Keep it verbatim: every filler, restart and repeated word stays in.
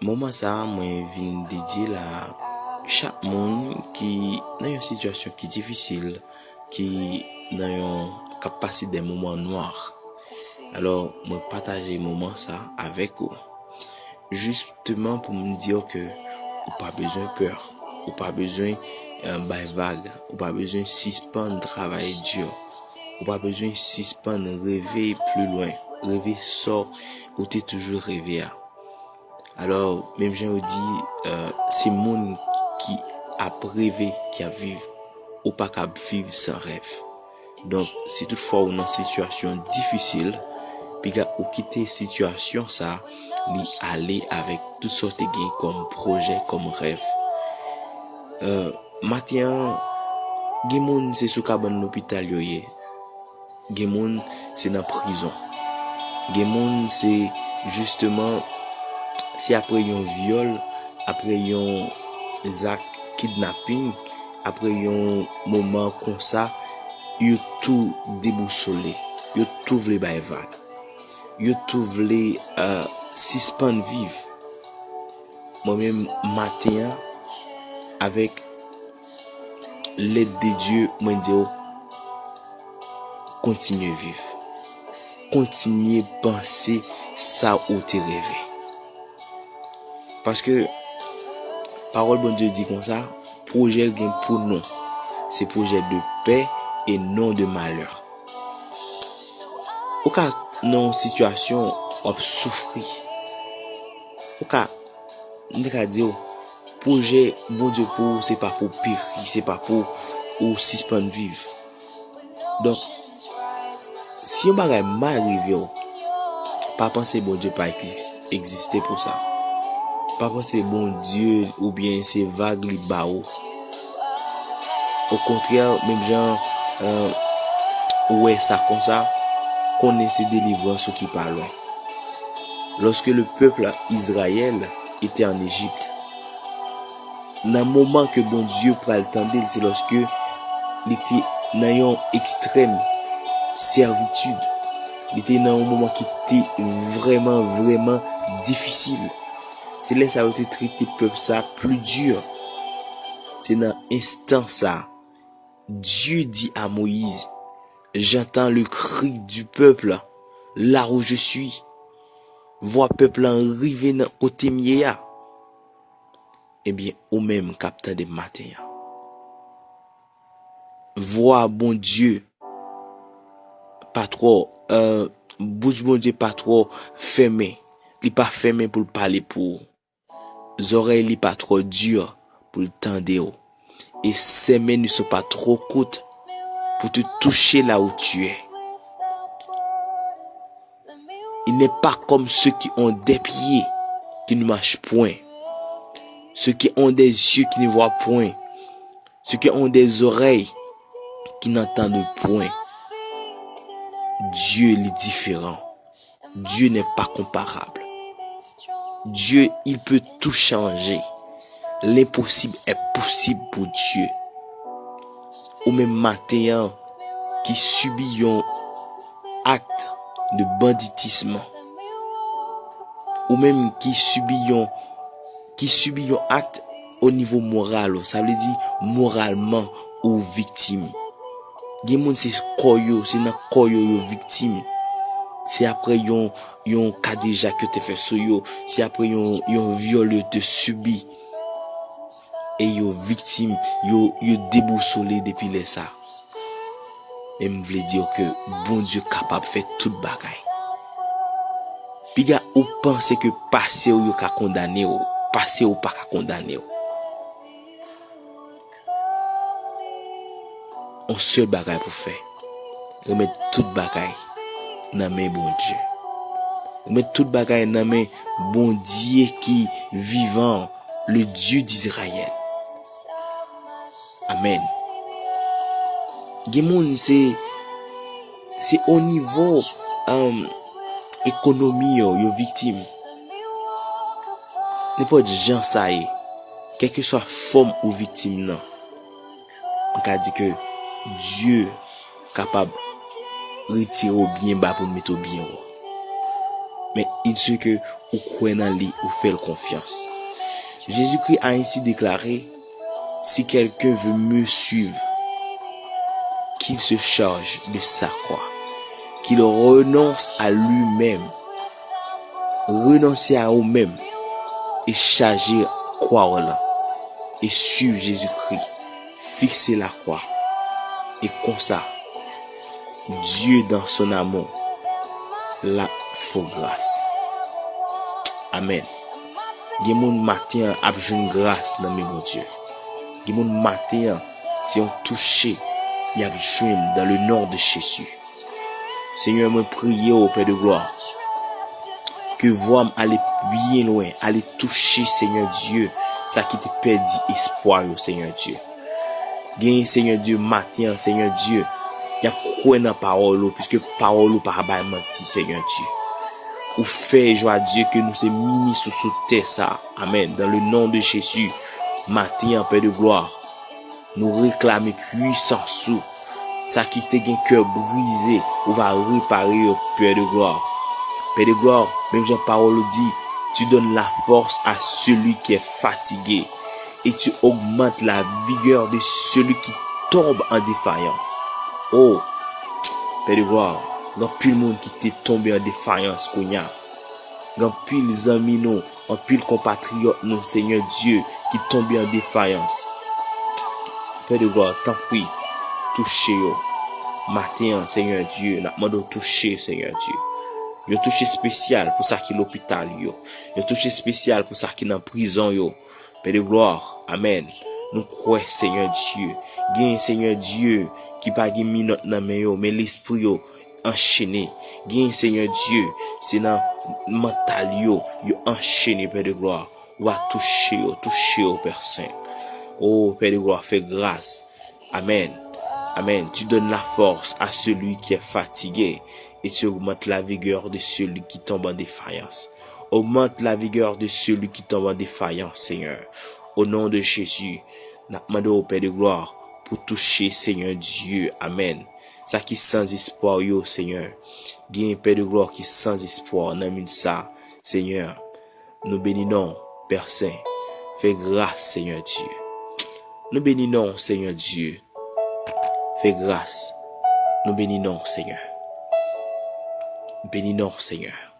Moman sa a, mwen vin dedye l a chak moun ki nan yon sitiyasyon ki difisil, ki nan yon, k ap pase de moman nwa. Alò, mwen pataje moman sa avèk ou. Jisteman pou m di w ke ou pa bezwen pè, ou pa bezwen, eh, bay vag, ou pa bezwen sispann travay di, ou pa bezwen sispann reve pli lwen, reve sa ou te toujou reve a. Alò, menm jan yo di, eh, se moun ki ap reve ki ap viv, ou pa kab viv san rèv. Donk, si toutfwa ou nan sitiyasyon difisil, piga ou kite sitiyasyon sa li ale avèk tout sa w te gen kòm pwojè, kòm rèv. Eh, maten an, gen moun se sou kabann lopital yo ye. Gen moun se nan prizon. Gen moun se jisteman, se apre yon vyòl, apre yon zak kidnaping, apre yon moman konsa, yo tou debousole, yo tou vle bay vag, yo tou vle, eh, sispann viv. Mwen menm maten an, avèk lèd de Dye, mwen di w, kontinye viv. Kontinye panse sa ou te reve. Paske pawòl Bondye di konsa, pwojè l gen pou nou, se pwojè de pè e non de malè. Ou ka nan yon sitiyasyon w ap soufri. Ou ka, m te ka di w, pwojè Bondye pou ou, se pa pou w peri, se pa pou ou sispann viv. Donk, si yon bagay mal rive w, pa panse Bondye pa egzis-, egziste pou sa. Pa panse Bondye oubyen se vag li ba ou. Okontrè, menm jan, eh, ou wè sa konsa, konnen se delivrans ou ki pa lwen. Lorsque le peuple Israël était en Égypte, nan moman ke Bondye pral tande l, se lòske li te nan yon ekstrèm sèvitid. Li te nan yon moman ki te vrèman, vrèman difisil. Se lè sa yo te trete pèp sa pli di. Se nan enstan sa, Dieu dit à Moïse, j'entends le cri du peuple là où je suis. Vwa pèp lan rive nan kote m ye a. Ebyen, ou menm k ap tande m maten an, vwa Bondye pa twò, eh, bouch Bondye pa twò fèmen. Li pa fèmen pou l pale pou ou. Zòrèy li pa twò di pou l tande w. Et ses mains ne sont pas trop courtes pour te toucher là où tu es. Il n'est pas comme ceux qui ont des pieds qui ne marchent point, ceux qui ont des yeux qui ne voient point, ceux qui ont des oreilles qui n'entendent point. Dieu li diferan. Dieu n'est pas comparable. Dieu, il peut tout changer. L'impossible est possible pour Dieu. Ou menm maten an ki sibi yon ak de banditism, ou menm ki sibi yon, ki sibi yon ak o nivo moral ou, sa vle di moralman ou viktim. Gen moun se kò yo, se nan kò yo yo viktim. Se apre yon, yon kadejak yo te fè sou yo, se apre yon, yon vyòl yo te sibi. E yo viktim, yo, yo debousole depi lè sa. Men m vle di w ke Bondye kapab fè tout bagay. Piga ou panse ke pase w yo ka kondane w, pase w pa ka kondane w. On sèl bagay pou fè, remèt tout bagay nan men Bondye. Remèt tout bagay nan men Bondye ki vivan, le Dieu d'Israël. Amèn. Gen moun se, se o nivo, um, ekonomi yo, yo viktim. Nenpòt jan sa ye, kèlkeswa fòm ou viktim nan, m ka di ke Dye kapab retire w byen ba pou l mete w byen wo. Men il se ke ou kwè nan li, ou fè l konfyans. Jezikri a ensi deklare, si quelqu'un veut me suivre, qu'il se charge de sa croix, qu'il renonce à lui-même, renonse a ou menm e chaje kwa w lan e suiv Jezikri, fikse lakwa. E konsa, Dieu dans son amour l ap fè w gras. Amèn. Gen moun maten an ap jwenn gras nan men Bondye. Gen moun maten an, se yon touche y ap jwenn dans le nom de Jésus. Senyè, mwen priye w, Pè de glwa, ke vwa m ale byen lwen, ale touche, Senyè Dye, sa ki te pèdi espwa yo, Senyè Dye. Genyen, Senyè Dye, maten an, Senyè Dye, y ap kwè nan pawòl ou, piske pawòl ou pa bay manti, Senyè Dye. Ou fè, jwa Dye, ke nou se minis ou sou tè sa a. Amèn. Dans le nom de Jésus, maten an, Pè de glwa, nou reklame pwisans ou. Sa ki te gen kè brize, ou va repare yo, Pè de glwa. Pè de glwa, menm jan pawòl ou di, tu donnes la force à celui qui est fatigué et tu augmentes la vigueur de celui qui tombe en défaillance. Oh, Pè de glwa, gen anpil moun ki te tonbe an defayans kounye a. Gen anpil zanmi nou, anpil konpatriyòt nou, Senyè Dye, ki tonbe an defayans. Pè de glwa, tanpri, touche yo. Maten an, Senyè Dye, n ap mande w touche, Senyè Dye. Yon touche espesyal pou sa ki lopital yo. Yon touche espesyal pou sa ki nan prizon yo. Pè de glwa, amèn. Nou kwè, Senyè Dye. Gen, Senyè Dye, ki pa gen minòt nan men yo, men lespri yo anchene. Gen, Senyè Dye, se nan mantal yo, yo anchene, Pè de glwa. Ou a touche yo, touche yo, Pè Sen. O, Pè de glwa, fè gras. Amèn. Amèn. Tu donnes la force à celui qui est fatigué et tu augmentes la vigueur de celui qui tombe en défaillance. Augmente la vigueur de celui qui tombe en défaillance, Seigneur. Au nom de Jésus, n ap mande w, Pè de glwa, pou touche, Senyè Dye. Amèn. Sa ki san espwa yo, Senyè. Gen Pè de glwa ki san espwa nan minit sa, Senyè. Nou beni non w, Pè Sen. Fè gras, Senyè Dye. Nou beni non w, Senyè Dye. Fè gras. Nou beni non w, Senyè. Beni non w, Senyè.